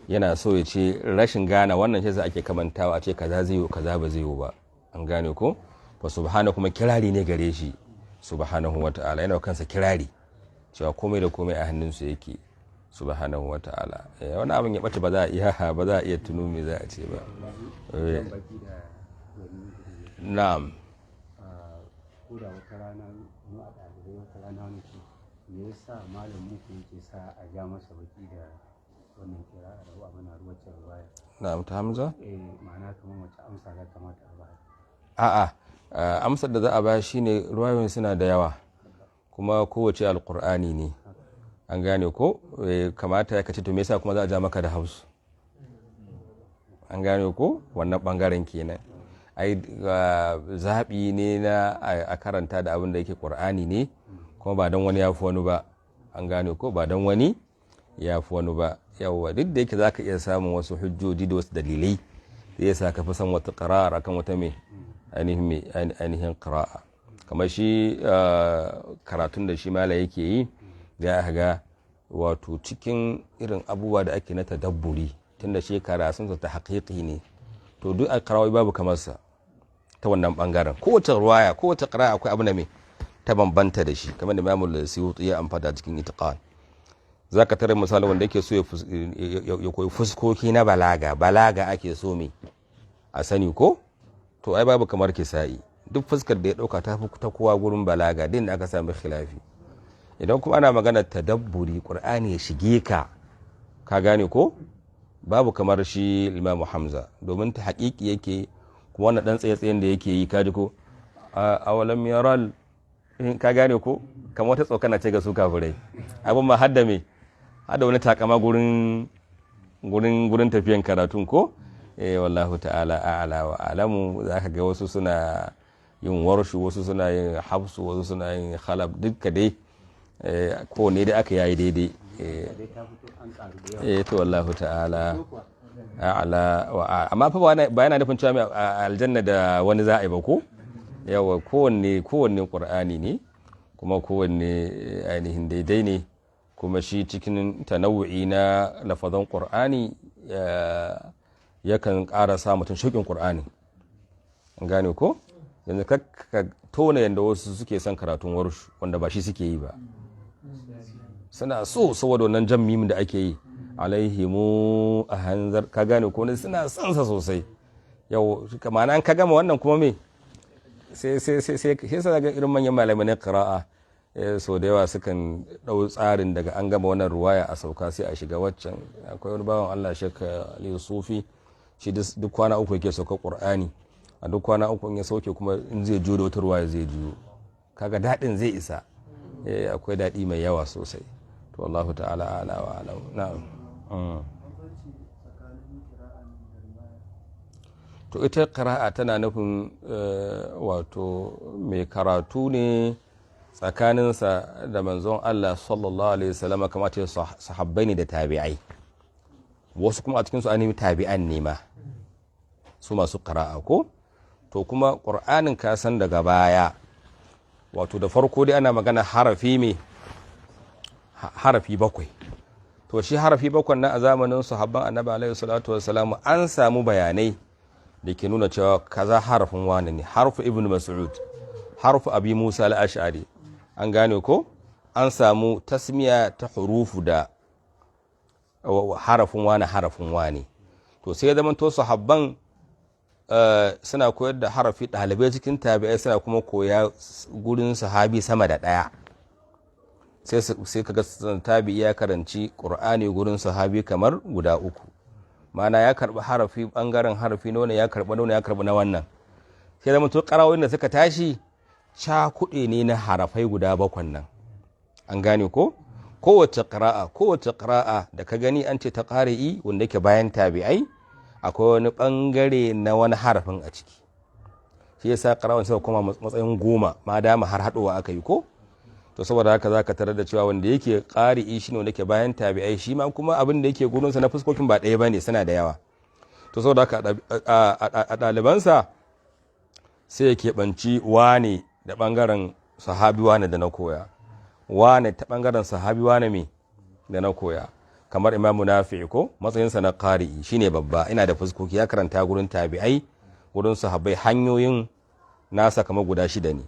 Yana so ya ce rashin gane wannan shi ake kamantawa a ce kaza zai yi, kaza ba zai yi ba. An gane ko? Fa subhana kuma kirari ne gare shi subhanahu wata'ala, yana kansa kirari cewa komai da komai a hannunsu yake subhanahu wata'ala. Wani abin ya bace, ba za a iya tuno me za a ce ba. Baki da wani. Na'am. Ko da wata rana mu a ɗalibai, wata rana wani ce, me yasa malam muku yake sa a ja masa baki da wannan kira a rawa mana ruwacin ruwaya? Na'am, ta Hamza. Eh, ma'ana kamar wace amsa za kamata a bayar? A'a, amsar da za a bayar shine ruwayoyin suna da yawa, kuma kowace alkur'ani ne. An gane ko? Kamata ya kace, to me yasa kuma za a ja maka da Hausa? An gane ko? Wannan bangaren kenan. Ai zaɓi ne na a karanta da abin da yake ƙur'ani ne, kuma ba don wani ya fi wani ba. An gane ko? Ba don wani ya fi wani ba. Yawwa, duk da yake za ka iya samun wasu hujjoji da wasu dalilai da ya sa ka fi son wata ƙira'ar akan wata mai ainihin mai ainihin ƙira'a. Kamar shi karatun da shi mala yake yi, za a ga wato cikin irin abubuwa da ake na tadabburi, tunda shi karatun ta haƙiƙi ne. To, duk a ƙira'o'i babu kamar sa ta wannan bangaren. Kowace ruwaya, kowace ƙira'a akwai abu na mai ta bambanta da shi, kamar da Imam Suyuti ya amfada cikin Itiqan. Zaka tare misali wanda yake so ya koyi fuskoki na balaga, balaga ake so me a sani ko? To, ai babu kamar Kisa'i. Duk fuskar da ya dauka ta fi ta kowa gurin balaga din da aka sami khilafi. Idan kuma ana magana tadabburi, Qur'ani ya shige ka, ka gane ko? Babu kamar shi Imam Hamza, domin ta haƙiƙi yake. Kuma wannan dan tsaye-tsayen da yake yi, kaji ko? Awalam yaral, ka gane ko? Kamar wata tsokana ce ga su kafirai. Abin ma hadda me, hadda wani takama gurin tafiyan karatun ko? Eh, wallahu ta'ala a'la wa alamu. Zaka ga wasu suna yin warshu, wasu suna yin hafsu, wasu suna yin khalaf. Dukka dai kowanne dai aka yayi daidai. Dai ta fito, an karu da yawa. Eh, to, wallahu ta'ala ko kuwa a'la wa amma fa ba yana nufin cewa mai aljanna da wani za a yi ba ko? Yawa, kowanne Qur'ani ne, kuma kowanne ainihin daidai ne. Kuma shi cikin tanawu'i na lafazan Qur'ani yakan ƙara sa mutum shauƙin Qur'ani. An gane ko? Yanzu ka tona yanda wasu suke son karatun warshu, wanda ba shi suke yi ba, suna so saboda wannan jan mimin da ake yi, alaihimu a hanzar, ka gane ko? Ne suna son sa sosai. Yau ma'ana an ka gama wannan kuma me, sai ga irin manyan malamai na qira'a, so da yawa sukan dau tsarin daga an gama wannan ruwaya a sauka, sai a shiga waccan. Akwai wani bawan Allah, Sheikh Ali Sufi, shi duk kwana 3 yake sauka Qur'ani. A duk kwana 3 in ya sauke kuma, in zai juyo da wata ruwaya zai juyo, kaga dadin zai isa. Akwai dadi mai yawa sosai. To, Allahu ta'ala ala wa alam. Na'am. Bambanci tsakanin kira'an da riwaya? To, ita qira'a tana nufin wato mai karatu ne tsakaninsa da manzon Allah sallallahu alaihi wasallam, kamata ya sahabbai ne da tabi'ai. Wasu kuma a cikinsu an nemi tabi'an ne ma su masu qira'a ko? To, kuma Qur'anin ka san daga baya, wato da farko dai ana magana harafi me, harafi 7. To, shi harafi 7 nan a zamanin sahabban Annabi alaihi salatu wassalamu an samu bayanai da ke nuna cewa kaza harafin wani ne, harfu Ibn Mas'ud, harfu Abi Musa al-Ash'ari. An gane ko? an samu tasmiya ta hurufu da harafin wane harafin wane. To sai ya zama to sahabban suna koyar da harafi, ɗalibai cikin tabi'ai suna kuma koya gurin sahabi sama da ɗaya. Sai kaga tabi'i ya karanci ƙur'ani gurin sahabi kamar guda uku, ma'ana ya karɓi harafi ɓangaren harafi na wannan, ya karɓi na wannan, ya karɓi na wannan. Sai zama to ƙarawoyin da suka tashi cakuɗe ne na harafai guda bakwan nan. An gane ko? Kowace ƙira'a, kowace ƙira'a da ka gani an ce ta ƙari'i wanda yake bayan tabi'ai, akwai wani ɓangare na wani harafin a ciki. Shi yasa ƙira'an suka koma matsayin 10, ma dama har haɗowa aka yi ko. To saboda haka zaka tarar da cewa wanda yake ƙari'i shine wanda yake bayan tabi'ai, shi ma kuma abin da yake gurinsa na fuskokin ba ɗaya bane, suna da yawa. To saboda haka a ɗalibansa sai ya keɓanci wane da ɓangaren sahabi wane da na koya, wane ta ɓangaren sahabi wane me da na koya. Kamar Imamu Nafi ko matsayinsa na ƙari'i shine babba, ina da fuskoki, ya karanta gurin tabi'ai, gurin sahabbai, hanyoyin nasa kamar guda 6 ne.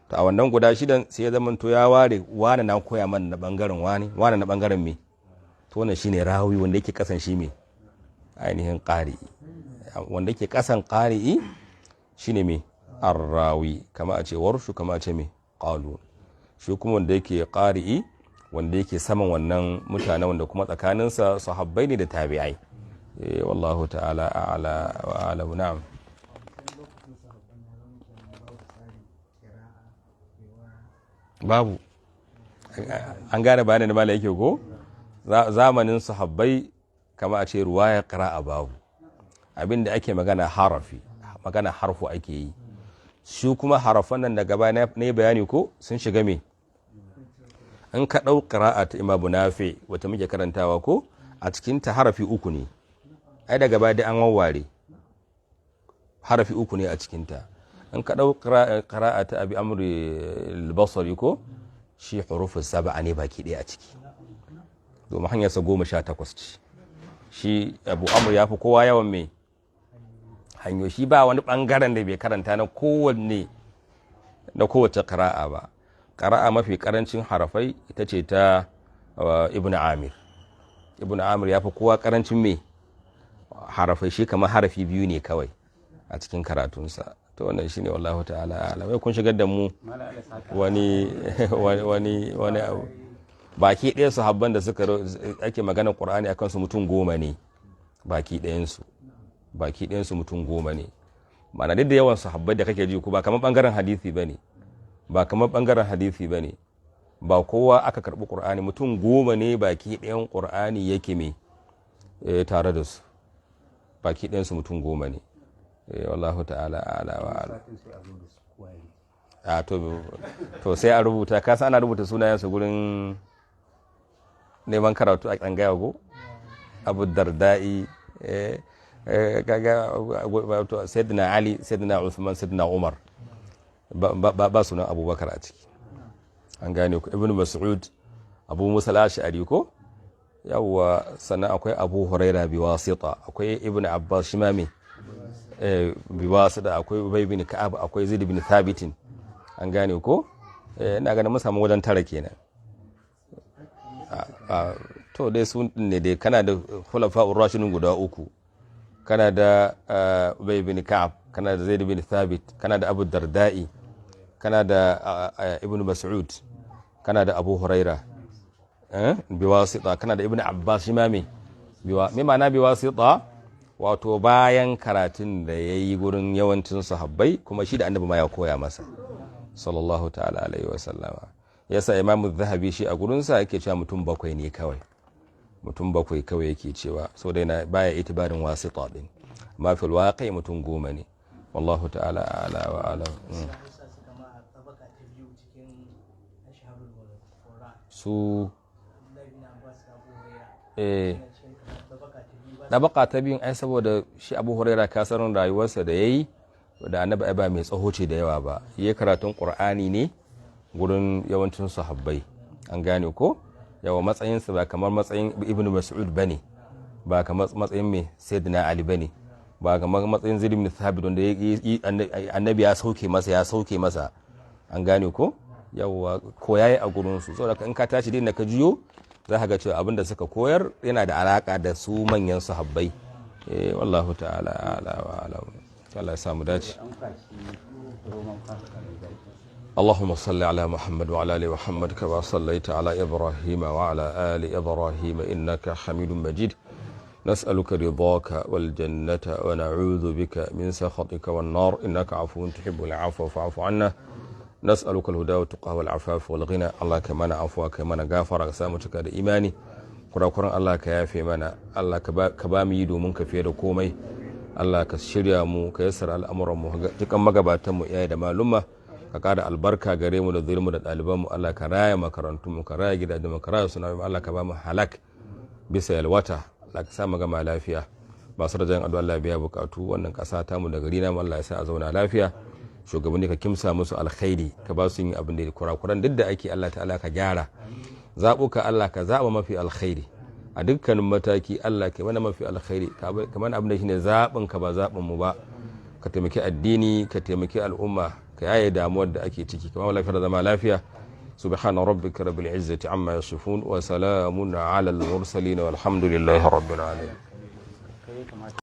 To a wannan guda 6 sai ya zama to ya ware wane na koya mana na ɓangaren wane, wane na ɓangaren me. To wannan shine rawi wanda yake kasan shi me ainihin ƙari'i, wanda yake kasan ƙari'i shine me arrawi, kama a ce warshu, kama a ce me qalun. Shi kuma wanda yake ƙari'i, wanda yake saman wannan mutane, wanda kuma tsakaninsa sahabbai ne da tabi'ai. Wallahu ta'ala a'la wa a'lamu. Na'am. Babu. An gane bayanin da malai yake ko? Zamanin sahabbai kama a ce ruwaya qira'a babu. Abinda ake magana harafi, magana harfu ake yi. Shi kuma harafan nan daga baya na yi bayani ko sun shiga me? In ka ɗau ƙira'a ta Imamu Nafi wata muke karantawa ko, a cikin ta harafi 3 ne. Ai daga baya dai an wawware. Harafi 3 ne a cikin ta. In ka ɗau ƙira'a ta Abi Amr al-Basri ko, shi hurufin 7 ne baki ɗaya a ciki. Domin hanyarsa 18 ce. Shi Abu Amr ya fi kowa yawan me? Hanyo. Shi ba wani ɓangaren da bai karanta na kowanne, na kowace ƙira'a ba. Ƙira'a mafi ƙarancin harafai ita ce ta Ibn Amir. Ibn Amir ya fi kowa ƙarancin me harafai, shi kamar harafi 2 ne kawai a cikin karatunsa. To wannan shine wallahu ta'ala a'lam. Wai kun shigar da mu wani wani wani abu. Baki ɗaya sahabban da suka ake maganar Qur'ani akan su mutum 10 ne. Baki ɗayan su. Baki ɗayan su mutum 10 ne. Ma'ana duk da yawan sahabbai da kake ji ko ba kamar ɓangaren hadisi bane. Ba kamar ɓangaren hadisi bane. Ba kowa aka karɓi Qur'ani, mutum 10 ne baki ɗayan Qur'ani yake me tare da su. Baki ɗayan su mutum 10 ne. Wallahu ta'ala a'la wa a'lam. A to sai a rubuta, ka san ana rubuta sunayen su gurin neman karatu a tsangaya ko? Abu Darda'i, kaga wato Sayyidina Ali, Sayyidina Uthman, Sayyidina Umar. Ba sunan Abubakar a ciki. An gane ku. Ibn Mas'ud, Abu Musa al-Ash'ari ko? Yawwa, sannan akwai Abu Huraira bi wasita, akwai Ibn Abbas shi ma me? Bi wasita, akwai Ubay bin Ka'ab, akwai Zaid bin Thabit. An gane ko? Ina ganin mun samu wajen 9 kenan. To dai sun ne dai, kana da khulafa'ur rashidun guda 3. Kana da Ubay bin Ka'ab, kana da Zaid bin Thabit, kana da Abu Darda'i, kana da Ibn Mas'ud, kana da Abu Huraira. Biwasita, kana da Ibn Abbas shi ma me? Me ma'ana biwasita? Wato bayan karatun da ya yi gurin yawancin sahabbai, kuma shi da annabi ma ya koya masa sallallahu ta'ala alaihi wa sallama. Yasa Imamu Zahabi shi a gurinsa yake cewa mutum 7 ne kawai. Mutum 7 kawai yake cewa, so dai na baya itibarin wasita din. Amma fil waqi mutum 10 ne. Wallahu ta'ala a'la wa a'lam. Su ɗabaka ta biyun ai saboda shi Abu Huraira ka san rayuwarsa da yayi da annabi ai ba mai tsaho ce da yawa ba. Yayi karatun Qur'ani ne gurin yawancin sahabbai. An gane ko? Yawa matsayinsa ba kamar matsayin Ibn Mas'ud bane, ba kamar matsayin mai Sayyidina Ali bane, ba kamar matsayin Zaid ibn Thabit wanda annabi ya sauke masa, ya sauke masa. An gane ko? Yawwa, koyaye a gurin su. Saboda in ka tashi din da ka juyo, za ka ga cewa abin da suka koyar yana da alaka da su manyan sahabbai. Eh, wallahu ta'ala ala wa alam. Allah ya samu dace. An kwashi roman fasta mai zaki. اللهم صل على محمد وعلى ال محمد كما صليت على ابراهيم وعلى ال ابراهيم انك حميد مجيد. نسالك رضاك والجنه ونعوذ بك من سخطك والنار، انك عفو تحب العفو فاعف عنا. نسالك الهدى والتقى والعفاف والغنى. الله كمنا عفوا كمنا غفر ka samu cika da imani. Kurakuran Allah ka yafe mana. Allah ka ba mu yi domin ka fiye da komai. Allah ka shirya mu, ka yassara al'amuran mu, dukan magabatan mu, iyaye da malumma. Ka ƙara albarka gare mu da zurmu da ɗaliban mu. Allah ka raya makarantun mu, ka raya gidajen mu, ka raya suna mu. Allah ka ba mu halak bisa yalwata. Allah ka sa mu gama lafiya. Masu rajan addu'a, Allah biya bukatu. Wannan ƙasa ta mu da gari na mu, Allah ya sa a zauna lafiya. Shugabanni ka kimsa musu alkhairi, ka ba su yin abin da kurakuran duk da ake, Allah ta'ala ka gyara. Zaɓuka, Allah ka zaɓa mafi alkhairi a dukkanin mataki. Allah ka mana mafi alkhairi, ka mana abin da shine zaɓin ka ba zaɓin mu ba. Ka taimaki addini, ka taimaki al'umma, ka yaye damuwar da ake ciki, kamar lafiyar zama lafiya. Subhana rabbika rabbil izzati amma yasifun wa salamun ala al mursalin, walhamdulillahi rabbil alamin. Kai ya kamata.